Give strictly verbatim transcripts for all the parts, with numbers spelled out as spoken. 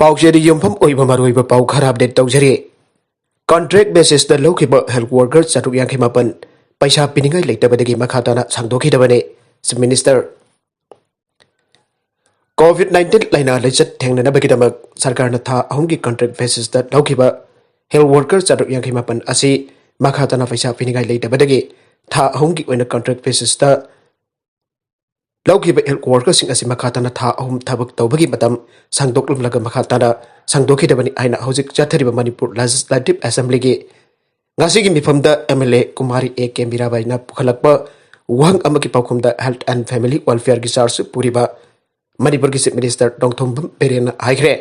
ꯄꯥꯎꯆꯦꯗ ꯌꯨꯝꯐꯝ ꯑꯣꯏꯕ ꯃꯔꯨꯑꯣꯏꯕ ꯄꯥꯎ ꯈꯔ ꯑꯞꯗꯦꯠ ꯇꯧꯖꯔꯤ꯫ ꯀꯟꯇ꯭ꯔꯦꯛ ꯕꯦꯁꯤꯁꯇ ꯂꯧꯈꯤꯕ ꯍꯦꯜꯊ ꯋꯥꯔꯀꯔ ꯆꯥꯇ꯭ꯔꯨꯛ ꯌꯥꯡꯈꯩ ꯃꯥꯄꯟ ꯄꯩꯁꯥ ꯄꯤꯅꯤꯡꯉꯥꯏ ꯂꯩꯇꯕꯗꯒꯤ ꯃꯈꯥ ꯇꯥꯅ ꯁꯥꯡꯗꯣꯛꯈꯤꯗꯕꯅꯤ꯫ ꯆꯤꯐ ꯃꯤꯅꯤꯁꯇꯔ ꯀꯣꯚꯤꯗ ꯅꯥꯏꯟꯇꯤꯟ ꯂꯥꯏꯅꯥ ꯂꯥꯏꯆꯠ ꯊꯦꯡꯅꯅꯕꯒꯤꯗꯃꯛ ꯁꯔꯀꯥꯔꯅ ꯊꯥ ꯑꯍꯨꯝꯒꯤ ꯀꯟꯇ꯭ꯔꯦꯛ ꯕꯦꯁꯤꯁꯇ ꯂꯧꯈꯤꯕ ꯍꯦꯜꯊ ꯋꯥꯔꯀꯔ ꯆꯥꯇ꯭ꯔꯨꯛ ꯌꯥꯡꯈꯩ ꯃꯥꯄꯟ ꯑꯁꯤ ꯃꯈꯥ ꯇꯥꯅ ꯄꯩꯁꯥ ꯄꯤꯅꯤꯡꯉꯥꯏ ꯂꯩꯇꯕꯗꯒꯤ ꯊꯥ ꯑꯍꯨꯝꯒꯤ ꯑꯣꯏꯅ ꯀꯟꯇ꯭ꯔꯦꯛ ꯕꯦꯁꯤꯁꯇ ꯂꯧꯈꯤꯕ ꯍꯦꯜꯊ ꯋꯥꯔꯀꯔꯁꯤꯡ ꯑꯁꯤ ꯃꯈꯥ ꯇꯥꯅ ꯊꯥ ꯑꯍꯨꯝ ꯊꯕꯛ ꯇꯧꯕꯒꯤ ꯃꯇꯝ ꯁꯥꯡꯗꯣꯛꯂꯝꯂꯒ ꯃꯈꯥ ꯇꯥꯅ ꯁꯥꯡꯗꯣꯛꯈꯤꯗꯕꯅꯤ ꯍꯥꯏꯅ ꯍꯧꯖꯤꯛ ꯆꯠꯊꯔꯤꯕ ꯃꯅꯤꯄꯨꯔ ꯂꯦꯖꯤꯁꯂꯦꯇꯤꯚ ꯑꯦꯁꯦꯝꯕ꯭ꯂꯤꯒꯤ ꯉꯁꯤꯒꯤ ꯃꯤꯐꯝꯗ M L A Kumari A K ꯃꯤꯔꯥꯕꯥꯏꯅ ꯄꯨꯈꯠꯂꯛꯄ ꯋꯥꯍꯪ ꯑꯃꯒꯤ ꯄꯥꯎꯈꯨꯝꯗ ꯍꯦꯜꯊ ꯑꯦꯟ ꯐꯦꯃꯤꯂꯤ ꯋꯦꯜꯐꯤꯌꯔꯒꯤ ꯆꯥꯔꯖ ꯄꯨꯔꯤꯕ ꯃꯅꯤꯄꯨꯔꯒꯤ ꯆꯤꯐ ꯃꯤꯅꯤꯁꯇꯔ ꯅꯣꯡꯊꯣꯝꯕꯝ ꯕꯤꯔꯦꯟꯅ ꯍꯥꯏꯈ꯭ꯔꯦ꯫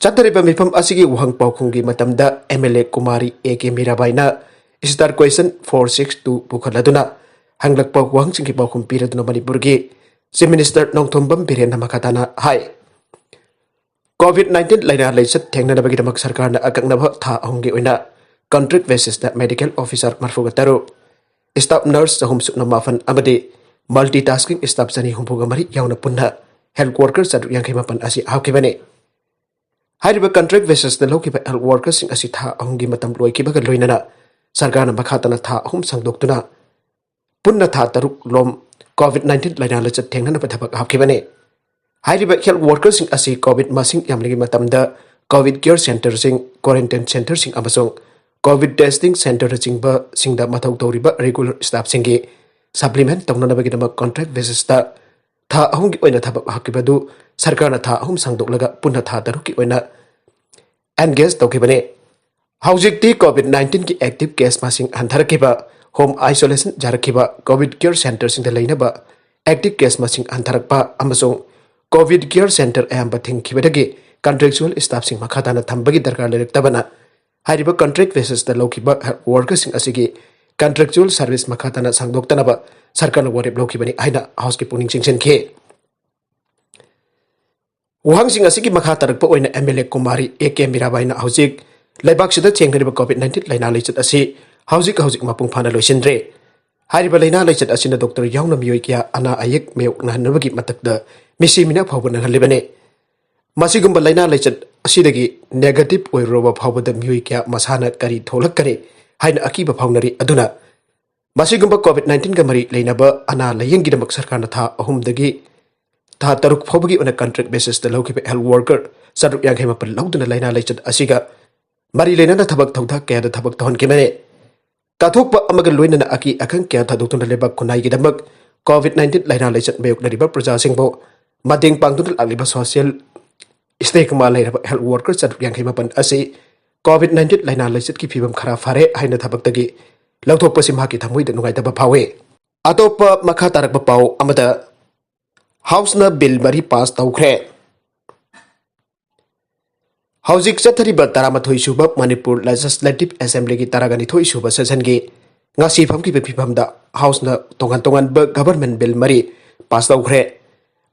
ꯆꯠꯊꯔꯤꯕ ꯃꯤꯐꯝ ꯑꯁꯤꯒꯤ ꯋꯥꯍꯪ ꯄꯥꯎꯈꯨꯝꯒꯤ ꯃꯇꯝꯗ M L A Kumari A K ꯃꯤꯔꯥꯕꯥꯏꯅ star question four six two ꯄꯨꯈꯠꯂꯗꯨꯅ ꯍꯪꯂꯛꯄ ꯋꯥꯍꯪꯁꯤꯡꯒꯤ ꯄꯥꯎꯈꯨꯝ ꯄꯤꯔꯗꯨꯅ ꯃꯅꯤꯄꯨꯔꯒꯤ ꯆꯤꯐ ꯃꯤꯅꯤꯁꯇꯔ ꯅꯣꯡꯊꯣꯝꯕꯝ ꯕꯤꯔꯦꯟꯅ ꯃꯈꯥ ꯇꯥꯅ ꯍꯥꯏ, ꯀꯣꯚꯤꯗ ꯅꯥꯏꯟꯇꯤꯟ ꯂꯥꯏꯅꯥ ꯂꯥꯏꯆꯠ ꯊꯦꯡꯅꯅꯕꯒꯤꯗꯃꯛ ꯁꯔꯀꯥꯔꯅ ꯑꯀꯛꯅꯕ ꯊꯥ ꯑꯍꯨꯝꯒꯤ ꯑꯣꯏꯅ ꯀꯟꯇ꯭ꯔꯦꯛ ꯕꯦꯁꯤꯁꯇ ꯃꯦꯗꯤꯀꯦꯜ ꯑꯣꯐꯤꯁꯔ ꯃꯔꯐꯨꯒ ꯇꯔꯨꯛ, ꯁ꯭ꯇꯥꯐ ꯅꯔꯁ ꯆꯍꯨꯝ ꯁꯨꯞꯅ ꯃꯥꯄꯟ ꯑꯃꯗꯤ ꯃꯜꯇꯤ ꯇꯥꯁꯀꯤꯡ ꯁ꯭ꯇꯥꯐ ꯆꯅꯤ ꯍꯨꯝꯐꯨꯒ ꯃꯔꯤ ꯌꯥꯎꯅ ꯄꯨꯟꯅ ꯍꯦꯜꯊ ꯋꯥꯔꯀꯔ ꯆꯥꯇ꯭ꯔꯨꯛ ꯌꯥꯡꯈꯩ ꯃꯥꯄꯟ ꯑꯁꯤ ꯍꯥꯞꯈꯤꯕꯅꯤ꯫ ꯍꯥꯏꯔꯤꯕ ꯀꯟꯇ꯭ꯔꯦꯛ ꯕꯦꯁꯤꯁꯇ ꯂꯧꯈꯤꯕ ꯍꯦꯜꯊ ꯋꯥꯔꯀꯔꯁꯤꯡ ꯑꯁꯤ ꯊꯥ ꯑꯍꯨꯝꯒꯤ ꯃꯇꯝ ꯂꯣꯏꯈꯤꯕꯒ ꯂꯣꯏꯅꯅ ꯁꯔꯀꯥꯔꯅ ꯃꯈꯥ ꯇꯥꯅ ꯊꯥ ꯑꯍꯨꯝ ꯁꯥꯡꯗꯣꯛꯇꯨꯅ ꯄꯨꯟꯅ ꯊꯥ ꯇꯔꯨꯛ ꯂꯣꯝ ꯀꯣꯚꯤꯗ ꯅꯥꯏꯟꯇꯤꯟ ꯂꯥꯏꯅꯥ ꯂꯥꯏꯆꯠ ꯊꯦꯡꯅꯅꯕ ꯊꯕꯛ ꯍꯥꯞꯈꯤꯕꯅꯤ꯫ ꯍꯥꯏꯔꯤꯕ ꯍꯦꯜꯊ ꯋꯥꯔꯀꯔꯁꯤꯡ ꯑꯁꯤ ꯀꯣꯚꯤꯗ ꯃꯁꯤꯡ ꯌꯥꯝꯂꯤꯉꯩ ꯃꯇꯝꯗ ꯀꯣꯚꯤꯗ ꯀꯤꯌꯔ ꯁꯦꯟꯇꯔꯁꯤꯡ, ꯀ꯭ꯋꯥꯔꯦꯟꯇꯥꯏꯟ ꯁꯦꯟꯇꯔꯁꯤꯡ ꯑꯃꯁꯨꯡ ꯀꯣꯚꯤꯗ ꯇꯦꯁꯇꯤꯡ ꯁꯦꯟꯇꯔꯅꯆꯤꯡꯕꯁꯤꯡꯗ ꯃꯊꯧ ꯇꯧꯔꯤꯕ ꯔꯤꯒꯨꯂꯔ ꯁ꯭ꯇꯥꯐꯁꯤꯡꯒꯤ ꯁꯄ꯭ꯂꯤꯃꯦꯟꯠ ꯇꯧꯅꯅꯕꯒꯤꯗꯃꯛ ꯀꯟꯇ꯭ꯔꯦꯛ ꯕꯦꯁꯤꯁꯇ ꯊꯥ ꯑꯍꯨꯝꯒꯤ ꯑꯣꯏꯅ ꯊꯕꯛ ꯍꯥꯞꯈꯤꯕ ꯑꯗꯨ ꯁꯔꯀꯥꯔꯅ ꯊꯥ ꯑꯍꯨꯝ ꯁꯥꯡꯗꯣꯛꯂꯒ ꯄꯨꯟꯅ ꯊꯥ ꯇꯔꯨꯛꯀꯤ ꯑꯣꯏꯅ ꯑꯦꯟꯒꯦꯖ ꯇꯧꯈꯤꯕꯅꯤ꯫ ꯍꯧꯖꯤꯛꯇꯤ ꯀꯣꯚꯤꯗ ꯅꯥꯏꯟꯇꯤꯟꯒꯤ ꯑꯦꯛꯇꯤꯚ ꯀꯦꯁ ꯃꯁꯤꯡ ꯍꯟꯊꯔꯛꯈꯤꯕ, ꯍꯣꯝ ꯑꯥꯏꯁꯣꯂꯦꯁꯟ ꯌꯥꯔꯛꯈꯤꯕ, ꯀꯣꯚꯤꯗ ꯀꯤꯌꯔ ꯁꯦꯟꯇꯔꯁꯤꯡꯗ ꯂꯩꯅꯕ ꯑꯦꯛꯇꯤꯚ ꯀꯦꯁ ꯃꯁꯤꯡ ꯍꯟꯊꯔꯛꯄ ꯑꯃꯁꯨꯡ ꯀꯣꯚꯤꯗ ꯀꯤꯌꯔ ꯁꯦꯟꯇꯔ ꯑꯌꯥꯝꯕ ꯊꯤꯡꯈꯤꯕꯗꯒꯤ ꯀꯟꯇ꯭ꯔꯦꯛꯆꯨꯑꯦꯜ ꯁ꯭ꯇꯥꯐꯁꯤꯡ ꯃꯈꯥ ꯇꯥꯅ ꯊꯝꯕꯒꯤ ꯗꯔꯀꯥꯔ ꯂꯩꯔꯛꯇꯕꯅ ꯍꯥꯏꯔꯤꯕ ꯀꯟꯇ꯭ꯔꯦꯛ ꯕꯦꯁꯤꯁꯇ ꯂꯧꯈꯤꯕ ꯍꯦꯜꯊ ꯋꯥꯔꯀꯔꯁꯤꯡ ꯑꯁꯤꯒꯤ ꯀꯟꯇ꯭ꯔꯦꯛꯆꯨꯑꯦꯜ ꯁꯔꯚꯤꯁ ꯃꯈꯥ ꯇꯥꯅ ꯁꯥꯡꯗꯣꯛꯇꯅꯕ ꯁꯔꯀꯥꯔꯅ ꯋꯥꯔꯦꯞ ꯂꯧꯈꯤꯕꯅꯤ ꯍꯥꯏꯅ ꯍꯥꯎꯁꯀꯤ ꯄꯨꯛꯅꯤꯡ ꯆꯤꯡꯁꯤꯟꯈꯤ꯫ ꯋꯥꯍꯪꯁꯤꯡ ꯑꯁꯤꯒꯤ ꯃꯈꯥ ꯇꯥꯔꯛꯄ ꯑꯣꯏꯅ M L A Kumari A K ꯃꯤꯔꯥꯕꯥꯏꯅ ꯍꯧꯖꯤꯛ ꯂꯩꯕꯥꯛꯁꯤꯗ ꯊꯦꯡꯅꯔꯤꯕ ꯀꯣꯚꯤꯗ ꯅꯥꯏꯟꯇꯤꯟ ꯂꯥꯏꯅꯥ ꯂꯥꯏꯆꯠ ꯑꯁꯤ ꯍꯧꯖꯤꯛ ꯍꯧꯖꯤꯛ ꯃꯄꯨꯡ ꯐꯥꯅ ꯂꯣꯏꯁꯤꯟꯗ꯭ꯔꯦ꯫ ꯍꯥꯏꯔꯤꯕ ꯂꯥꯏꯅꯥ ꯂꯥꯏꯆꯠ ꯑꯁꯤꯅ ꯗꯣꯛꯇꯔ ꯌꯥꯎꯅ ꯃꯤꯑꯣꯏ ꯀꯌꯥ ꯑꯅꯥ ꯑꯌꯦꯛ ꯃꯥꯌꯣꯛꯅꯍꯟꯅꯕꯒꯤ ꯃꯊꯛꯇ ꯃꯤꯁꯤ ꯃꯤꯅꯥ ꯐꯥꯎꯕ ꯅꯪꯍꯜꯂꯤꯕꯅꯤ꯫ ꯃꯁꯤꯒꯨꯝꯕ ꯂꯥꯏꯅꯥ ꯂꯥꯏꯆꯠ ꯑꯁꯤꯗꯒꯤ negative ꯑꯣꯏꯔꯨꯔꯕ ꯐꯥꯎꯕꯗ ꯃꯤꯑꯣꯏ ꯀꯌꯥ ꯃꯁꯥꯅ ꯀꯔꯤ ꯊꯣꯛꯂꯛꯀꯅꯤ ꯍꯥꯏꯅ ꯑꯀꯤꯕ ꯐꯥꯎꯅꯔꯤ꯫ ꯑꯗꯨꯅ ꯃꯁꯤꯒꯨꯝꯕ COVID nineteen ꯒ ꯃꯔꯤ ꯂꯩꯅꯕ ꯑꯅꯥ ꯂꯥꯏꯌꯦꯡꯒꯤꯗꯃꯛ ꯁꯔꯀꯥꯔꯅ ꯊꯥ ꯑꯍꯨꯝꯗꯒꯤ ꯊꯥ ꯇꯔꯨꯛ ꯐꯥꯎꯕꯒꯤ ꯑꯣꯏꯅ contract basis ꯇ ꯂꯧꯈꯤꯕ health worker ꯆꯥꯇ꯭ꯔꯨꯛ ꯌꯥꯡꯈꯩ ꯃꯥꯄꯟ ꯂꯧꯗꯨꯅ ꯂꯥꯏꯅꯥ ꯂꯥꯏꯆꯠ ꯑꯁꯤꯒ ꯃꯔꯤ ꯂꯩꯅꯅ ꯊꯕꯛ ꯊꯧꯗꯥꯡ ꯀꯌꯥꯗ ꯊꯕꯛ ꯇꯧꯍꯟꯈꯤꯕꯅꯤ꯫ ꯀꯠꯊꯣꯛꯄ ꯑꯃꯒ ꯂꯣꯏꯅꯅ ꯑꯀꯤ ꯑꯈꯪ ꯀꯌꯥ ꯊꯥꯗꯣꯛꯇꯨꯅ ꯂꯩꯕꯥꯛ ꯈꯨꯟꯅꯥꯏꯒꯤꯗꯃꯛ COVID nineteen ꯂꯥꯏꯅꯥ ꯂꯥꯏꯆꯠ ꯃꯥꯌꯣꯛꯅꯔꯤꯕ ꯄ꯭ꯔꯖꯥꯁꯤꯡꯕꯨ ꯃꯇꯦꯡ ꯄꯥꯡꯗꯨꯅ ꯂꯥꯛꯂꯤꯕ social stigma ꯂꯩꯔꯕ health worker ꯆꯥꯇ꯭ꯔꯨꯛ ꯌꯥꯡꯈꯩ ꯃꯥꯄꯟ ꯑꯁꯤ COVID nineteen ꯂꯥꯏꯅꯥ ꯂꯥꯏꯆꯠꯀꯤ ꯐꯤꯕꯝ ꯈꯔ ꯐꯔꯦ ꯍꯥꯏꯅ ꯊꯕꯛꯇꯒꯤ ꯂꯧꯊꯣꯛꯄꯁꯤ ꯃꯍꯥꯛꯀꯤ ꯊꯃꯣꯏꯗ ꯅꯨꯡꯉꯥꯏꯇꯕ ꯐꯥꯎꯏ꯫ ꯑꯇꯣꯞꯄ ꯃꯈꯥ ꯇꯥꯔꯛꯄ ꯄꯥꯎ ꯑꯃꯗ, House ꯅ bill ꯃꯔꯤ pass ꯇꯧꯈ꯭ꯔꯦ꯫ ꯍꯧꯖꯤꯛ ꯆꯠꯊꯔꯤꯕ ꯇꯔꯥꯃꯥꯊꯣꯏ ꯁꯨꯕ ꯃꯅꯤꯄꯨꯔ Legislative Assembly ꯒꯤ ꯇꯔꯥꯒ ꯅꯤꯊꯣꯏ ꯁꯨꯕ session ꯒꯤ ꯉꯁꯤ ꯐꯝꯈꯤꯕ ꯐꯤꯕꯝꯗ House ꯅ ꯇꯣꯉꯥꯟ ꯇꯣꯉꯥꯟꯕ government bill ꯃꯔꯤ pass ꯇꯧꯈ꯭ꯔꯦ꯫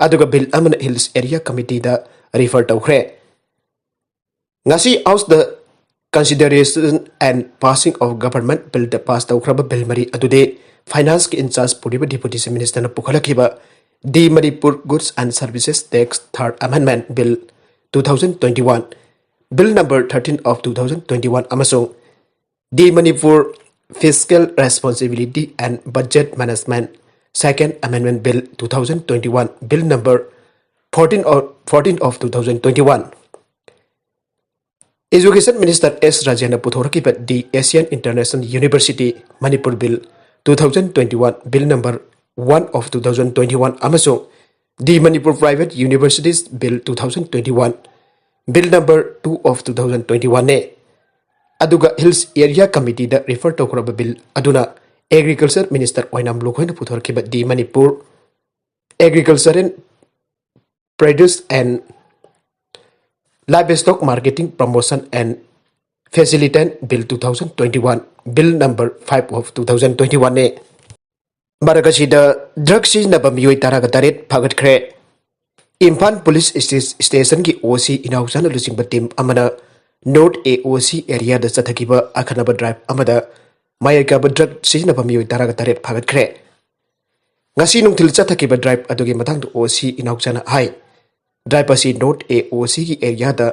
ꯑꯗꯨꯒ bill ꯑꯃꯅ Hills Area Committee ꯗ refer ꯇꯧꯈ꯭ꯔꯦ꯫ ꯉꯁꯤ House the consideration and passing of government bill the pass ꯇꯧꯈ꯭ꯔꯕ bill ꯃꯔꯤ ꯑꯗꯨꯗꯤ Finance ꯀꯤ in charge ꯄꯨꯔꯤꯕ Deputy Chief Minister ꯅ ꯄꯨꯈꯠꯂꯛꯈꯤꯕ The Manipur Goods and Services Tax Third Amendment Bill two thousand twenty-one, Bill number thirteen of two thousand twenty-one ꯑꯃꯁꯨꯡ The Manipur Fiscal Responsibility and Budget Management Second Amendment Bill two thousand twenty-one, Bill number fourteen or fourteen of two thousand twenty-one꯫ Education Minister S Rajen ꯅ ꯄꯨꯊꯣꯔꯛꯈꯤꯕ The Asian International University Manipur Bill two thousand twenty-one, Bill number one of two thousand twenty-one ꯑꯃꯁꯨꯡ The Manipur Private Universities Bill two thousand twenty-one, Bill number two of two thousand twenty-one ꯅꯦ꯫ ꯑꯗꯨꯒ Hills Area Committee ꯗ refer ꯇꯧꯈ꯭ꯔꯕ bill ꯑꯗꯨꯅ Agriculture Minister Oinam ꯂꯨꯈꯣꯏꯅ ꯄꯨꯊꯣꯔꯛꯈꯤꯕ The Manipur Agriculture and Produce and Livestock Marketing Promotion and Facilitate Bill two thousand twenty-one, Bill number five of two thousand twenty-one ꯅꯦ꯫ ꯃꯔꯛ ꯑꯁꯤꯗ drug ꯁꯤꯖꯤꯟꯅꯕ ꯃꯤꯑꯣꯏ ꯇꯔꯥꯒ ꯇꯔꯦꯠ ꯐꯥꯒꯠꯈ꯭ꯔꯦ꯫ Imphal police station ꯒꯤ OC ꯏꯅꯥꯎꯆꯥꯅ ꯂꯨꯆꯤꯡꯕ team ꯑꯃꯅ North AOC area ꯗ ꯆꯠꯊꯈꯤꯕ ꯑꯈꯟꯅꯕ drive ꯑꯃꯗ ꯃꯌꯥꯏ ꯀꯥꯕ drug ꯁꯤꯖꯤꯟꯅꯕ ꯃꯤꯑꯣꯏ ꯇꯔꯥꯒ ꯇꯔꯦꯠ ꯐꯥꯒꯠꯈ꯭ꯔꯦ꯫ ꯉꯁꯤ ꯅꯨꯡꯊꯤꯜ ꯆꯠꯊꯈꯤꯕ drive ꯑꯗꯨꯒꯤ ꯃꯇꯥꯡꯗ OC ꯏꯅꯥꯎꯆꯥꯅ ꯍꯥꯏ, ꯗ꯭ꯔꯥꯏꯄꯁꯤ ꯅꯣꯔꯠ ꯑꯦ ꯑꯣ ꯁꯤꯒꯤ ꯑꯦꯔꯤꯌꯥꯗ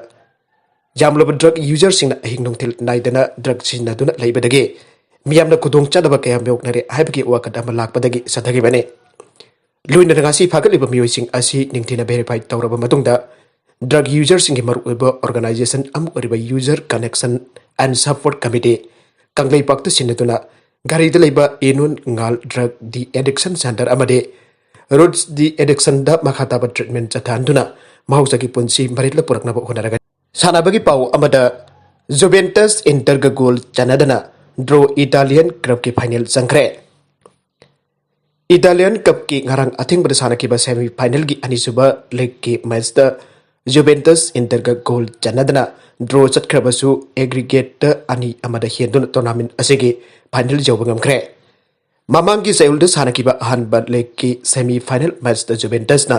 ꯌꯥꯝꯂꯕ ꯗ꯭ꯔꯒ ꯌꯨꯖꯔꯁꯤꯡꯅ ꯑꯍꯤꯡ ꯅꯨꯡꯊꯤꯜ ꯅꯥꯏꯗꯅ ꯗ꯭ꯔꯒ ꯁꯤꯖꯤꯟꯅꯗꯨꯅ ꯂꯩꯕꯗꯒꯤ ꯃꯤꯌꯥꯝꯅ ꯈꯨꯗꯣꯡꯆꯥꯗꯕ ꯀꯌꯥ ꯃꯥꯌꯣꯛꯅꯔꯦ ꯍꯥꯏꯕꯒꯤ ꯋꯥꯀꯠ ꯑꯃ ꯂꯥꯛꯄꯗꯒꯤ ꯆꯠꯊꯈꯤꯕꯅꯤ꯫ ꯂꯣꯏꯅꯅ ꯉꯁꯤ ꯐꯥꯒꯠꯂꯤꯕ ꯃꯤꯑꯣꯏꯁꯤꯡ ꯑꯁꯤ ꯅꯤꯡꯊꯤꯅ ꯚꯦꯔꯤꯐꯥꯏ ꯇꯧꯔꯕ ꯃꯇꯨꯡꯗ, ꯗ꯭ꯔꯒ ꯌꯨꯖꯔꯁꯤꯡꯒꯤ ꯃꯔꯨꯑꯣꯏꯕ ꯑꯣꯔꯒꯅꯥꯏꯖꯦꯁꯟ ꯑꯃ ꯑꯣꯏꯔꯤꯕ User Connection and Support Committee, ꯀꯪꯂꯩꯄꯥꯛꯇ ꯁꯤꯟꯅꯗꯨꯅ ꯘꯔꯤꯗ ꯂꯩꯕ ꯏꯅꯨꯟ ꯉꯥꯜ ꯗ꯭ꯔꯒ ꯗꯤ ꯑꯦꯗꯤꯛꯁꯟ ꯁꯦꯟꯇꯔ ꯑꯃꯗꯤ ꯔꯨꯠꯁ ꯗꯤ ꯑꯦꯗꯤꯛꯁꯟꯗ ꯃꯈꯥ ꯇꯥꯕ ꯇ꯭ꯔꯤꯠꯃꯦꯟ ꯆꯠꯊꯍꯟꯗꯨꯅ ꯃꯍꯧꯁꯥꯒꯤ ꯄꯨꯟꯁꯤ ꯃꯔꯤꯜꯗ ꯄꯨꯔꯛꯅꯕ ꯍꯣꯠꯅꯔꯒꯅꯤ꯫ ꯁꯥꯟꯅꯕꯒꯤ ꯄꯥꯎ ꯑꯃꯗ, ꯖꯨꯕꯦꯟꯇꯁ ꯏꯟꯇꯔꯒ ꯒꯣꯜ ꯆꯟꯅꯗꯅ ꯗ꯭ꯔꯣ ꯏꯇꯥꯂꯤꯌꯟ ꯀ꯭ꯂꯕꯀꯤ ꯐꯥꯏꯅꯦꯜ ꯆꯪꯈ꯭ꯔꯦ꯫ ꯏꯇꯥꯂꯤꯌꯟ ꯀꯞꯀꯤ ꯉꯔꯥꯡ ꯑꯊꯦꯡꯕꯗ ꯁꯥꯟꯅꯈꯤꯕ ꯁꯦꯃꯤ ꯐꯥꯏꯅꯦꯜꯒꯤ ꯑꯅꯤꯁꯨꯕ ꯂꯦꯒꯀꯤ ꯃꯦꯆꯇ ꯖꯨꯕꯦꯟꯇꯁ ꯏꯟꯇꯔꯒ ꯒꯣꯜ ꯆꯟꯅꯗꯅ ꯗ꯭ꯔꯣ ꯆꯠꯈ꯭ꯔꯕꯁꯨ, ꯑꯦꯒ꯭ꯔꯤꯒꯦꯠꯇ ꯑꯅꯤ ꯑꯃꯗ ꯍꯦꯟꯗꯨꯅ ꯇꯣꯔꯅꯥꯃꯦꯟ ꯑꯁꯤꯒꯤ ꯐꯥꯏꯅꯦꯜ ꯌꯧꯕ ꯉꯝꯈ꯭ꯔꯦ꯫ ꯃꯃꯥꯡꯒꯤ ꯆꯌꯣꯜꯗ ꯁꯥꯟꯅꯈꯤꯕ ꯑꯍꯥꯟꯕ ꯂꯦꯒꯀꯤ ꯁꯦꯃꯤ ꯐꯥꯏꯅꯦꯜ ꯃꯦꯆꯇ ꯖꯨꯕꯦꯟꯇꯁꯅ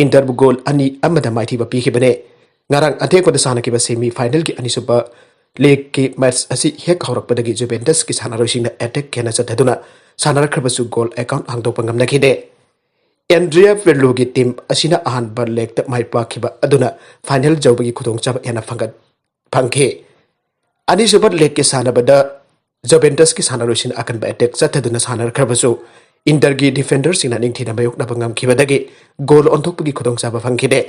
ꯏꯟꯇꯔꯕꯨ ꯒꯣꯜ ꯑꯅꯤ ꯑꯃꯗ ꯃꯥꯏꯊꯤꯕ ꯄꯤꯈꯤꯕꯅꯦ꯫ ꯉꯔꯥꯡ ꯑꯊꯦꯡꯕꯗ ꯁꯥꯟꯅꯈꯤꯕ ꯁꯦꯃꯤ ꯐꯥꯏꯅꯦꯜꯒꯤ ꯑꯅꯤꯁꯨꯕ ꯂꯦꯒꯀꯤ ꯃꯦꯆ ꯑꯁꯤ ꯍꯦꯛ ꯍꯧꯔꯛꯄꯗꯒꯤ ꯖꯨꯕꯦꯟꯇꯁꯀꯤ ꯁꯥꯟꯅꯔꯣꯏꯁꯤꯡꯅ ꯑꯦꯇꯦꯛ ꯍꯦꯟꯅ ꯆꯠꯊꯗꯨꯅ ꯁꯥꯟꯅꯔꯛꯈ꯭ꯔꯕꯁꯨ ꯒꯣꯜ ꯑꯦꯀꯥꯎꯟ ꯍꯥꯡꯗꯣꯛꯄ ꯉꯝꯅꯈꯤꯗꯦ꯫ ꯑꯦꯟꯗ꯭ꯔꯤꯌꯥ ꯄꯤꯔꯂꯣꯒꯤ ꯇꯤꯝ ꯑꯁꯤꯅ ꯑꯍꯥꯟꯕ ꯂꯦꯒꯇ ꯃꯥꯏ ꯄꯥꯛꯈꯤꯕ ꯑꯗꯨꯅ ꯐꯥꯏꯅꯦꯜ ꯌꯧꯕꯒꯤ ꯈꯨꯗꯣꯡꯆꯥꯕ ꯍꯦꯟꯅ ꯐꯪꯒꯠ-, ꯐꯪꯈꯤ꯫ ꯑꯅꯤꯁꯨꯕ ꯂꯦꯒꯀꯤ ꯁꯥꯟꯅꯕꯗ ꯖꯨꯕꯦꯟꯇꯁꯀꯤ ꯁꯥꯟꯅꯔꯣꯏꯁꯤꯡꯅ ꯑꯀꯟꯕ ꯑꯦꯇꯦꯛ ꯆꯠꯊꯗꯨꯅ ꯁꯥꯟꯅꯔꯛꯈ꯭ꯔꯕꯁꯨ, ꯏꯟꯇꯔꯒꯤ ꯗꯤꯐꯦꯟꯗꯔꯁꯤꯡꯅ ꯅꯤꯡꯊꯤꯅ ꯃꯥꯌꯣꯛꯅꯕ ꯉꯝꯈꯤꯕꯗꯒꯤ ꯒꯣꯜ ꯑꯣꯟꯊꯣꯛꯄꯒꯤ ꯈꯨꯗꯣꯡꯆꯥꯕ ꯐꯪꯈꯤꯗꯦ꯫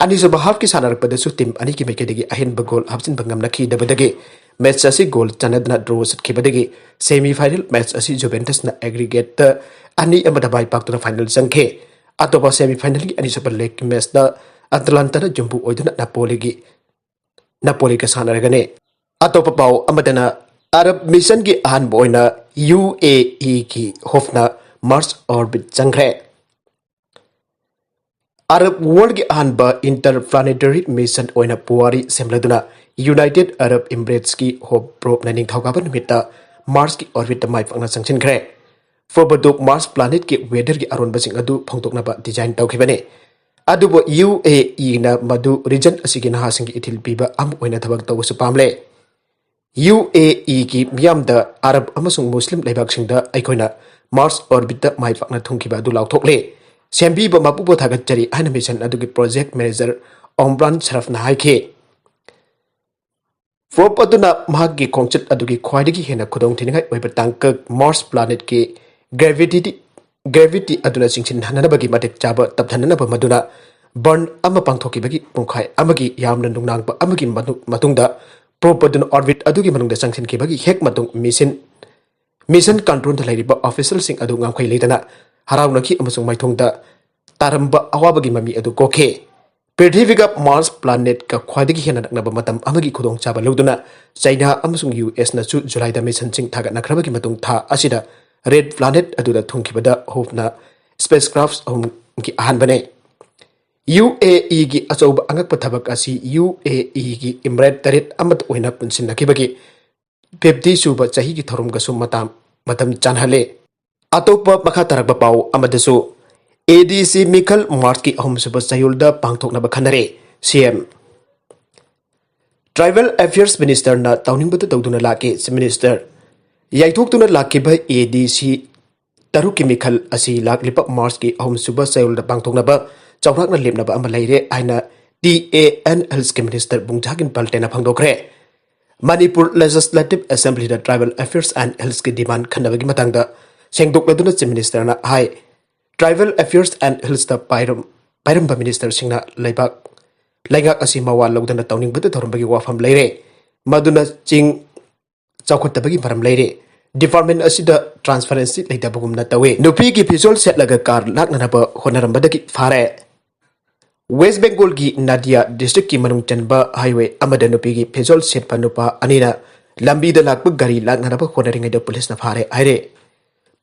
ꯑꯅꯤꯁꯨꯕ ꯍꯥꯐꯀꯤ ꯁꯥꯟꯅꯔꯛꯄꯗꯁꯨ ꯇꯤꯝ ꯑꯅꯤꯒꯤ ꯃꯥꯏꯀꯩꯗꯒꯤ ꯑꯍꯦꯟꯕ ꯒꯣꯜ ꯍꯥꯞꯆꯤꯟꯕ ꯉꯝꯅꯈꯤꯗꯕꯗꯒꯤ ꯃꯦꯆ ꯑꯁꯤ ꯒꯣꯜ ꯆꯟꯅꯗꯅ ꯗ꯭ꯔꯣ ꯆꯠꯈꯤꯕꯗꯒꯤ ꯁꯦꯃꯤ ꯐꯥꯏꯅꯦꯜ ꯃꯦꯆ ꯑꯁꯤ ꯖꯨꯕꯦꯟꯇꯁꯅ ꯑꯦꯒ꯭ꯔꯤꯒꯦꯠꯇ ꯑꯅꯤ ꯑꯃꯗ ꯃꯥꯏ ꯄꯥꯛꯇꯨꯅ ꯐꯥꯏꯅꯦꯜ ꯆꯪꯈꯤ꯫ ꯑꯇꯣꯞꯄ ꯁꯦꯃꯤ ꯐꯥꯏꯅꯦꯜꯒꯤ ꯑꯅꯤꯁꯨꯕ ꯂꯦꯒꯀꯤ ꯃꯦꯆꯇ ꯑꯇꯂꯥꯟꯇꯥꯅ ꯌꯨꯝꯕꯨ ꯑꯣꯏꯗꯨꯅ ꯅꯥꯄꯣꯂꯤꯒꯤ, ꯅꯥꯄꯣꯂꯤꯒ ꯁꯥꯟꯅꯔꯒꯅꯤ꯫ ꯑꯇꯣꯞꯄ ꯄꯥꯎ ꯑꯃꯗꯅ, ꯑꯔꯕ ꯃꯤꯁꯟꯒꯤ ꯑꯍꯥꯟꯕ ꯑꯣꯏꯅ ꯌꯨ ꯑꯦ ꯏꯒꯤ ꯍꯣꯞꯅ ꯃꯥꯔꯁ ꯑꯣꯔꯕꯤꯠ ꯆꯪꯈ꯭ꯔꯦ꯫ ꯑꯔꯕ ꯋꯥꯔꯜꯒꯤ ꯑꯍꯥꯟꯕ ꯏꯟꯇꯔ ꯄ꯭ꯂꯥꯅꯦꯇꯔꯤ ꯃꯤꯁꯟ ꯑꯣꯏꯅ ꯄꯨꯋꯥꯔꯤ ꯁꯦꯝꯂꯗꯨꯅ ꯌꯨꯅꯥꯏꯇꯦꯗ ꯑꯔꯕ ꯏꯃꯤꯔꯦꯠꯁꯀꯤ ꯍꯣꯞ ꯄ꯭ꯔꯣꯕꯅ ꯅꯤꯡꯊꯧꯀꯥꯕ ꯅꯨꯃꯤꯠꯇ ꯃꯥꯔꯁꯀꯤ ꯑꯣꯔꯕꯤꯠꯇ ꯃꯥꯏ ꯄꯥꯛꯅ ꯆꯪꯁꯤꯟꯈ꯭ꯔꯦ꯫ ꯐꯣꯔꯕꯗꯨ ꯃꯥꯔꯁ ꯄ꯭ꯂꯥꯅꯦꯠꯀꯤ ꯋꯦꯗꯔꯒꯤ ꯑꯔꯣꯟꯕꯁꯤꯡ ꯑꯗꯨ ꯐꯣꯡꯗꯣꯛꯅꯕ ꯗꯤꯖꯥꯏꯟ ꯇꯧꯈꯤꯕꯅꯤ꯫ ꯑꯗꯨꯕꯨ ꯌꯨ ꯑꯦ ꯏꯅ ꯃꯗꯨ ꯔꯤꯖꯟ ꯑꯁꯤꯒꯤ ꯅꯍꯥꯁꯤꯡꯒꯤ ꯏꯊꯤꯜ ꯄꯤꯕ ꯑꯃ ꯑꯣꯏꯅ ꯊꯕꯛ ꯇꯧꯕꯁꯨ ꯄꯥꯝꯂꯦ꯫ ꯌꯨ ꯑꯦ ꯏꯒꯤ ꯃꯤꯌꯥꯝꯗ ꯑꯔꯕ ꯑꯃꯁꯨꯡ ꯃꯨꯁꯂꯤꯝ ꯂꯩꯕꯥꯛꯁꯤꯡꯗ ꯑꯩꯈꯣꯏꯅ ꯃꯥꯔꯁ ꯑꯣꯔꯕꯤꯠꯇ ꯃꯥꯏ ꯄꯥꯛꯅ ꯊꯨꯡꯈꯤꯕ ꯑꯗꯨ ꯂꯥꯎꯊꯣꯛꯂꯦ꯫ ꯁꯦꯝꯕꯤꯕ ꯃꯄꯨꯕꯨ ꯊꯥꯒꯠꯆꯔꯤ ꯍꯥꯏꯅ ꯃꯤꯁꯟ ꯑꯗꯨꯒꯤ ꯄ꯭ꯔꯣꯖꯦꯛ ꯃꯦꯅꯦꯖꯔ ꯑꯣꯝꯕ꯭ꯔꯥꯟ ꯁꯔꯐꯅ ꯍꯥꯏꯈꯤ꯫ ꯄ꯭ꯔꯣꯞ ꯑꯗꯨꯅ ꯃꯍꯥꯛꯀꯤ ꯈꯣꯡꯆꯠ ꯑꯗꯨꯒꯤ ꯈ꯭ꯋꯥꯏꯗꯒꯤ ꯍꯦꯟꯅ ꯈꯨꯗꯣꯡꯊꯤꯅꯤꯡꯉꯥꯏ ꯑꯣꯏꯕ ꯇꯥꯡꯀꯛ ꯃꯥꯔꯁ ꯄ꯭ꯂꯥꯅꯦꯠꯀꯤ ꯒ꯭ꯔꯦꯚꯤꯇꯤ ꯒ꯭ꯔꯦꯚꯤꯇꯤ ꯑꯗꯨꯅ ꯆꯤꯡꯁꯤꯟꯍꯟꯅꯕꯒꯤ ꯃꯇꯤꯛ ꯆꯥꯕ ꯇꯞꯊꯅꯅꯕ ꯃꯗꯨꯅ ꯕꯔꯟ ꯑꯃ ꯄꯥꯡꯊꯣꯛꯈꯤꯕꯒꯤ ꯄꯨꯡꯈꯥꯏ ꯑꯃꯒꯤ ꯌꯥꯝꯅ ꯅꯨꯡꯅꯥꯡꯕ ꯑꯃꯒꯤ ꯃꯇꯨꯡꯗ ꯄ꯭ꯔꯣꯞ ꯑꯗꯨꯅ ꯑꯣꯔꯕꯤꯠ ꯑꯗꯨꯒꯤ ꯃꯅꯨꯡꯗ ꯆꯪꯁꯤꯟꯈꯤꯕꯒꯤ ꯍꯦꯛ ꯃꯇꯨꯡ ꯃꯤꯁꯟ ꯃꯤꯁꯟ ꯀꯟꯇ꯭ꯔꯣꯜꯗ ꯂꯩꯔꯤꯕ ꯑꯣꯐꯤꯁꯤꯌꯦꯜꯁꯤꯡ ꯑꯗꯨ ꯉꯝꯈꯩ ꯂꯩꯇꯅ ꯍꯔꯥꯎꯅꯈꯤ ꯑꯃꯁꯨꯡ ꯃꯥꯏꯊꯣꯡꯗ ꯇꯥꯔꯝꯕ ꯑꯋꯥꯕꯒꯤ ꯃꯃꯤ ꯑꯗꯨ ꯀꯣꯛꯈꯤ꯫ ꯄ꯭ꯔꯤꯊꯤꯕꯤꯒ ꯃꯥꯔꯁ ꯄ꯭ꯂꯥꯅꯦꯠꯀ ꯈ꯭ꯋꯥꯏꯗꯒꯤ ꯍꯦꯟꯅ ꯅꯛꯅꯕ ꯃꯇꯝ ꯑꯃꯒꯤ ꯈꯨꯗꯣꯡꯆꯥꯕ ꯂꯧꯗꯨꯅ ꯆꯩꯅꯥ ꯑꯃꯁꯨꯡ ꯌꯨ ꯑꯦꯁꯅꯁꯨ ꯖꯨꯂꯥꯏꯗ ꯃꯤꯁꯟꯁꯤꯡ ꯊꯥꯒꯠꯅꯈ꯭ꯔꯕꯒꯤ ꯃꯇꯨꯡ ꯊꯥ ꯑꯁꯤꯗ ꯔꯦꯗ ꯄ꯭ꯂꯥꯅꯦꯠ ꯑꯗꯨꯗ ꯊꯨꯡꯈꯤꯕꯗ ꯍꯣꯞꯅ ꯁ꯭ꯄꯦꯁ ꯀ꯭ꯔꯥꯐ ꯑꯍꯨꯝꯒꯤ ꯑꯍꯥꯟꯕꯅꯤ꯫ ꯌꯨ ꯑꯦ ꯏꯒꯤ ꯑꯆꯧꯕ ꯑꯉꯛꯄ ꯊꯕꯛ ꯑꯁꯤ ꯌꯨ ꯑꯦ ꯏꯒꯤ ꯏꯃꯔꯦꯠ ꯇꯔꯦꯠ ꯑꯃꯠꯇ ꯑꯣꯏꯅ ꯄꯨꯟꯁꯤꯟꯅꯈꯤꯕꯒꯤ ꯐꯤꯐꯇꯤ ꯁꯨꯕ ꯆꯍꯤꯒꯤ ꯊꯧꯔꯝꯒꯁꯨ ꯃꯇꯝ ꯆꯥꯟꯅꯍꯜꯂꯦ꯫ ꯑꯇꯣꯞꯄ ꯃꯈꯥ ꯇꯥꯔꯛꯄ ꯄꯥꯎ ꯑꯃꯗꯁꯨ ꯑꯦ ꯗꯤ ꯁꯤ ꯃꯤꯈꯜ ꯃꯥꯔꯆꯀꯤ ꯑꯍꯨꯝꯁꯨꯕ ꯆꯌꯣꯜꯗ ꯄꯥꯡꯊꯣꯛꯅꯕ ꯈꯟꯅꯔꯦ꯫ ꯁꯤ ꯑꯦꯝ ꯇ꯭ꯔꯥꯏꯕꯦꯜ ꯑꯦꯐꯤꯌꯔꯁ ꯃꯤꯅꯤꯁꯇꯔꯅ ꯇꯧꯅꯤꯡꯕꯗ ꯇꯧꯗꯨꯅ ꯂꯥꯛꯀꯦ꯫ ꯆꯤꯐ ꯃꯤꯅꯤꯁꯇꯔ ꯌꯥꯏꯊꯣꯛꯇꯨꯅ ꯂꯥꯛꯈꯤꯕ ꯑꯦ ꯗꯤ ꯁꯤ ꯇꯔꯨꯛꯀꯤ ꯃꯤꯈꯜ ꯑꯁꯤ ꯂꯥꯛꯂꯤꯕ ꯃꯥꯔꯆꯀꯤ ꯑꯍꯨꯝꯁꯨꯕ ꯆꯌꯣꯜꯗ ꯄꯥꯡꯊꯣꯛꯅꯕ ꯆꯥꯎꯔꯥꯛꯅ ꯂꯦꯞꯅꯕ ꯑꯃ ꯂꯩꯔꯦ ꯍꯥꯏꯅ ꯇꯤ ꯑꯦ ꯑꯦꯟ ꯍꯤꯜꯁꯀꯤ ꯃꯤꯅꯤꯁꯇꯔ ꯕꯨꯡꯖꯥꯒꯤꯟ ꯄꯜꯇꯦꯅ ꯐꯣꯡꯗꯣꯛꯈ꯭ꯔꯦ꯫ ꯃꯅꯤꯄꯨꯔ ꯂꯦꯖꯤꯁꯂꯦꯇꯤꯚ ꯑꯦꯁꯦꯝꯕ꯭ꯂꯤꯗ ꯇ꯭ꯔꯥꯏꯕꯦꯜ ꯑꯦꯐꯤꯌꯔꯁ ꯑꯦꯟ ꯍꯤꯜꯁꯀꯤ ꯗꯤꯃꯥꯟ ꯈꯟꯅꯕꯒꯤ ꯃꯇꯥꯡꯗ ꯁꯦꯡꯗꯣꯛꯂꯗꯨꯅ ꯆꯤꯐ ꯃꯤꯅꯤꯁꯇꯔꯅ ꯍꯥꯏ, ꯇ꯭ꯔꯥꯏꯕꯦꯜ ꯑꯦꯐꯤꯌꯔꯁ ꯑꯦꯟ ꯍꯤꯜꯁꯇ ꯄꯥꯏꯔꯝꯕ ꯃꯤꯅꯤꯁꯇꯔꯁꯤꯡꯅ ꯂꯩꯕꯥꯛ ꯂꯩꯉꯥꯛ ꯑꯁꯤ ꯃꯋꯥ ꯂꯧꯗꯅ ꯇꯧꯅꯤꯡꯕꯗ ꯇꯧꯔꯝꯕꯒꯤ ꯋꯥꯐꯝ ꯂꯩꯔꯦ꯫ ꯃꯗꯨꯅ ꯆꯤꯡ ꯆꯥꯎꯈꯠꯇꯕꯒꯤ ꯃꯔꯝ ꯂꯩꯔꯦ꯫ ꯗꯤꯄꯥꯔꯠꯃꯦꯟ ꯑꯁꯤꯗ ꯇ꯭ꯔꯥꯟꯁꯄꯔꯦꯟꯁꯤ ꯂꯩꯇꯕꯒꯨꯝꯅ ꯇꯧꯏ꯫ ꯅꯨꯄꯤꯒꯤ ꯐꯤꯖꯣꯜ ꯁꯦꯠꯂꯒ ꯀꯥꯔ ꯂꯥꯛꯅꯅꯕ ꯍꯣꯠꯅꯔꯝꯕꯗꯒꯤ ꯐꯥꯔꯦ꯫ ꯋꯦꯁ ꯕꯦꯡꯒꯣꯜꯒꯤ ꯅꯥꯗꯤꯌꯥ ꯗꯤꯁꯇ꯭ꯔꯤꯛꯀꯤ ꯃꯅꯨꯡ ꯆꯟꯕ ꯍꯥꯏꯋꯦ ꯑꯃꯗ ꯅꯨꯄꯤꯒꯤ ꯐꯤꯖꯣꯜ ꯁꯦꯠꯄ ꯅꯨꯄꯥ ꯑꯅꯤꯅ ꯂꯝꯕꯤꯗ ꯂꯥꯛꯄ ꯒꯥꯔꯤ ꯂꯥꯛꯅꯅꯕ ꯍꯣꯠꯅꯔꯤꯉꯩꯗ ꯄꯨꯂꯤꯁꯅ ꯐꯥꯔꯦ ꯍꯥꯏꯔꯦ꯫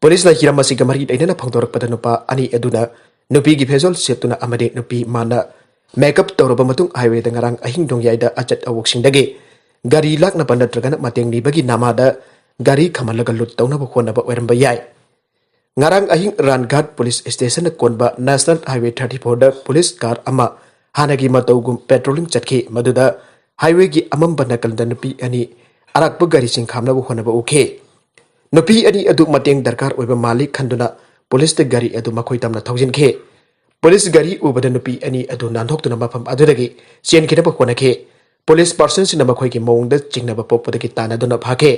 ꯄꯨꯂꯤꯁꯅ ꯍꯤꯔꯝ ꯑꯁꯤꯒ ꯃꯔꯤ ꯂꯩꯅꯅ ꯐꯣꯡꯗꯣꯔꯛꯄꯗ ꯅꯨꯄꯥ ꯑꯅꯤ ꯑꯗꯨꯅ ꯅꯨꯄꯤꯒꯤ ꯐꯤꯖꯣꯜ ꯁꯦꯠꯇꯨꯅ ꯑꯃꯗꯤ ꯅꯨꯄꯤ ꯃꯥꯅ ꯃꯦꯀꯞ ꯇꯧꯔꯕ ꯃꯇꯨꯡ ꯍꯥꯏꯋꯦꯗ ꯉꯔꯥꯡ ꯑꯍꯤꯡ ꯅꯣꯡꯌꯥꯏꯗ ꯑꯆꯠ ꯑꯋꯣꯛꯁꯤꯡꯗꯒꯤ ꯒꯥꯔꯤ ꯂꯥꯛꯅꯕ ꯅꯠꯇ꯭ꯔꯒꯅ ꯃꯇꯦꯡ ꯅꯤꯕꯒꯤ ꯅꯃꯥꯗ ꯒꯥꯔꯤ ꯈꯝꯍꯜꯂꯒ ꯂꯨꯠ ꯇꯧꯅꯕ ꯍꯣꯠꯅꯕ ꯑꯣꯏꯔꯝꯕ ꯌꯥꯏ꯫ ꯉꯔꯥꯡ ꯑꯍꯤꯡ ꯔꯥꯟꯘꯥꯠ ꯄꯨꯂꯤꯁ ꯁ꯭ꯇꯦꯁꯟꯅ ꯀꯣꯟꯕ ꯅꯦꯁꯅꯦꯜ ꯍꯥꯏꯋꯦ ꯊꯥꯔꯇꯤ ꯐꯣꯔꯗ ꯄꯨꯂꯤꯁ ꯀꯥꯔ ꯑꯃ ꯍꯥꯟꯅꯒꯤ ꯃꯇꯧꯒꯨꯝ ꯄꯦꯇ꯭ꯔꯣꯂꯤꯡ ꯆꯠꯈꯤ꯫ ꯃꯗꯨꯗ ꯍꯥꯏꯋꯦꯒꯤ ꯑꯃꯝꯕ ꯅꯥꯀꯟꯗ ꯅꯨꯄꯤ ꯑꯅꯤ ꯑꯔꯥꯛꯄ ꯒꯥꯔꯤꯁꯤꯡ ꯈꯥꯝꯅꯕ ꯍꯣꯠꯅꯕ ꯎꯈꯤ꯫ ꯅꯨꯄꯤ ꯑꯅꯤ ꯑꯗꯨ ꯃꯇꯦꯡ ꯗꯔꯀꯥꯔ ꯑꯣꯏꯕ ꯃꯥꯜꯂꯤ ꯈꯟꯗꯨꯅ ꯄꯨꯂꯤꯁꯇ ꯒꯥꯔꯤ ꯑꯗꯨ ꯃꯈꯣꯏ ꯇꯝꯅ ꯊꯧꯖꯤꯟꯈꯤ꯫ ꯄꯨꯂꯤꯁ ꯒꯥꯔꯤ ꯎꯕꯗ ꯅꯨꯄꯤ ꯑꯅꯤ ꯑꯗꯨ ꯅꯥꯟꯊꯣꯛꯇꯨꯅ ꯃꯐꯝ ꯑꯗꯨꯗꯒꯤ ꯆꯦꯟꯈꯤꯅꯕ ꯍꯣꯠꯅꯈꯤ꯫ ꯄꯨꯂꯤꯁ ꯄꯥꯔꯁꯟꯁꯤꯡꯅ ꯃꯈꯣꯏꯒꯤ ꯃꯑꯣꯡꯗ ꯆꯤꯡꯅꯕ ꯄꯣꯛꯄꯗꯒꯤ ꯇꯥꯟꯅꯗꯨꯅ ꯐꯥꯈꯤ꯫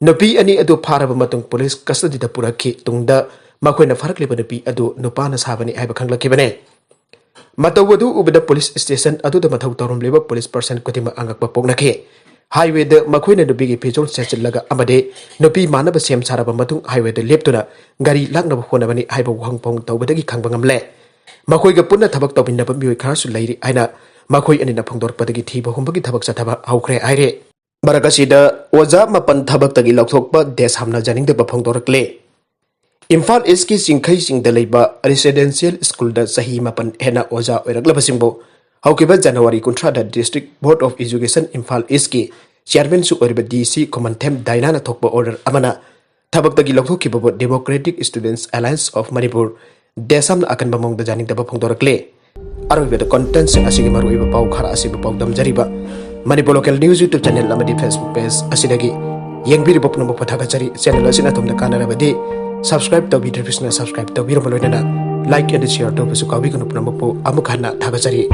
ꯅꯨꯄꯤ ꯑꯅꯤ ꯑꯗꯨ ꯐꯥꯔꯕ ꯃꯇꯨꯡ ꯄꯨꯂꯤꯁ ꯀꯁꯇꯗꯤꯗ ꯄꯨꯔꯛꯈꯤ꯫ ꯇꯨꯡꯗ ꯃꯈꯣꯏꯅ ꯐꯥꯔꯛꯂꯤꯕ ꯅꯨꯄꯤ ꯑꯗꯨ ꯅꯨꯄꯥꯅ ꯁꯥꯕꯅꯤ ꯍꯥꯏꯕ ꯈꯪꯂꯛꯈꯤꯕꯅꯤ꯫ ꯃꯇꯧ ꯑꯗꯨ ꯎꯕꯗ ꯄꯨꯂꯤꯁ ꯁ꯭ꯇꯦꯁꯟ ꯑꯗꯨꯗ ꯃꯊꯧ ꯇꯧꯔꯝꯂꯤꯕ ꯄꯨꯂꯤꯁ ꯄꯥꯔꯁꯟ ꯈꯨꯗꯤꯡꯃꯛ ꯑꯉꯛꯄ ꯄꯣꯛꯅꯈꯤ꯫ ꯍꯥꯏꯋꯦꯗ ꯃꯈꯣꯏꯅ ꯅꯨꯄꯤꯒꯤ ꯐꯤꯖꯣꯜ ꯁꯦꯠꯆꯤꯜꯂꯒ ꯑꯃꯗꯤ ꯅꯨꯄꯤ ꯃꯥꯟꯅꯕ ꯁꯦꯝ ꯁꯥꯔꯕ ꯃꯇꯨꯡ ꯍꯥꯏꯋꯦꯗ ꯂꯦꯞꯇꯨꯅ ꯒꯥꯔꯤ ꯂꯥꯛꯅꯕ ꯍꯣꯠꯅꯕꯅꯤ ꯍꯥꯏꯕ ꯋꯥꯍꯪ ꯐꯣꯡ ꯇꯧꯕꯗꯒꯤ ꯈꯪꯕ ꯉꯝꯂꯦ꯫ ꯃꯈꯣꯏꯒ ꯄꯨꯟꯅ ꯊꯕꯛ ꯇꯧꯃꯤꯟꯅꯕ ꯃꯤꯑꯣꯏ ꯈꯔꯁꯨ ꯂꯩꯔꯤ ꯍꯥꯏꯅ ꯃꯈꯣꯏ ꯑꯅꯤꯅ ꯐꯣꯡꯗꯣꯔꯛꯄꯗꯒꯤ ꯊꯤꯕ ꯍꯨꯝꯕꯒꯤ ꯊꯕꯛ ꯆꯠꯊꯕ ꯍꯧꯈ꯭ꯔꯦ ꯍꯥꯏꯔꯦ꯫ ꯃꯔꯛ ꯑꯁꯤꯗ ꯑꯣꯖꯥ ꯃꯥꯄꯟ ꯊꯕꯛꯇꯒꯤ ꯂꯧꯊꯣꯛꯄ ꯗꯦꯁꯥꯝꯅ ꯌꯥꯅꯤꯡꯗꯕ ꯐꯣꯡꯗꯣꯔꯛꯂꯦ꯫ ꯏꯝꯐꯥꯜ ꯏꯁꯀꯤ ꯆꯤꯡꯈꯩꯁꯤꯡꯗ ꯂꯩꯕ ꯔꯦꯁꯤꯗꯦꯟꯁꯤꯌꯦꯜ ꯁ꯭ꯀꯨꯜꯗ ꯆꯍꯤ ꯃꯥꯄꯟ ꯍꯦꯟꯅ ꯑꯣꯖꯥ ꯑꯣꯏꯔꯛꯂꯕꯁꯤꯡꯕꯨ ꯍꯧꯈꯤꯕ January ꯀꯨꯟꯊ꯭ꯔꯥꯗ District Board of Education Imphal ꯏꯁꯀꯤ ꯆꯤꯌꯥꯔꯃꯦꯟꯁꯨ ꯑꯣꯏꯔꯤꯕ ꯗꯤ ꯁꯤ ꯈꯨꯃꯟꯊꯦꯝ ꯗꯥꯏꯅꯥꯅ ꯊꯣꯛꯄ ꯑꯣꯔꯗꯔ ꯑꯃꯅ ꯊꯕꯛꯇꯒꯤ ꯂꯧꯊꯣꯛꯈꯤꯕꯕꯨ Democratic Students Alliance of Manipur, ꯗꯦꯁꯥꯝꯅ ꯑꯀꯟꯕ ꯃꯑꯣꯡꯗ ꯌꯥꯅꯤꯡꯗꯕ ꯐꯣꯡꯗꯣꯔꯛꯂꯦ꯫ ꯑꯔꯣꯏꯕꯗ ꯀꯣꯟꯇꯦꯟꯁꯤꯡ ꯑꯁꯤꯒꯤ ꯃꯔꯨꯑꯣꯏꯕ ꯄꯥꯎ ꯈꯔ ꯑꯁꯤꯕꯨ ꯄꯥꯎꯗꯝꯖꯔꯤꯕ Manipur local news YouTube channel ꯑꯃꯗꯤ Facebook page ꯑꯁꯤꯗꯒꯤ ꯌꯦꯡꯕꯤꯔꯤꯕ ꯄꯨꯝꯅꯃꯛꯄꯨ ꯊꯥꯒꯠꯆꯔꯤ꯫ ꯆꯦꯅꯦꯜ ꯑꯁꯤꯅ ꯑꯗꯣꯝꯗ ꯀꯥꯟꯅꯔꯕꯗꯤ subscribe ꯇꯧꯕꯤꯗ꯭ꯔꯤꯕꯁꯤꯡꯅ subscribe ꯇꯧꯕꯤꯔꯝꯕ ꯂꯣꯏꯅꯅ like and share ꯇꯧꯕꯁꯨ ꯀꯥꯎꯕꯤꯒꯅꯨ꯫ ꯄꯨꯝꯅꯃꯛꯄꯨ ꯑꯃꯨꯛ ꯍꯟꯅ ꯊꯥꯒꯠꯆꯔꯤ꯫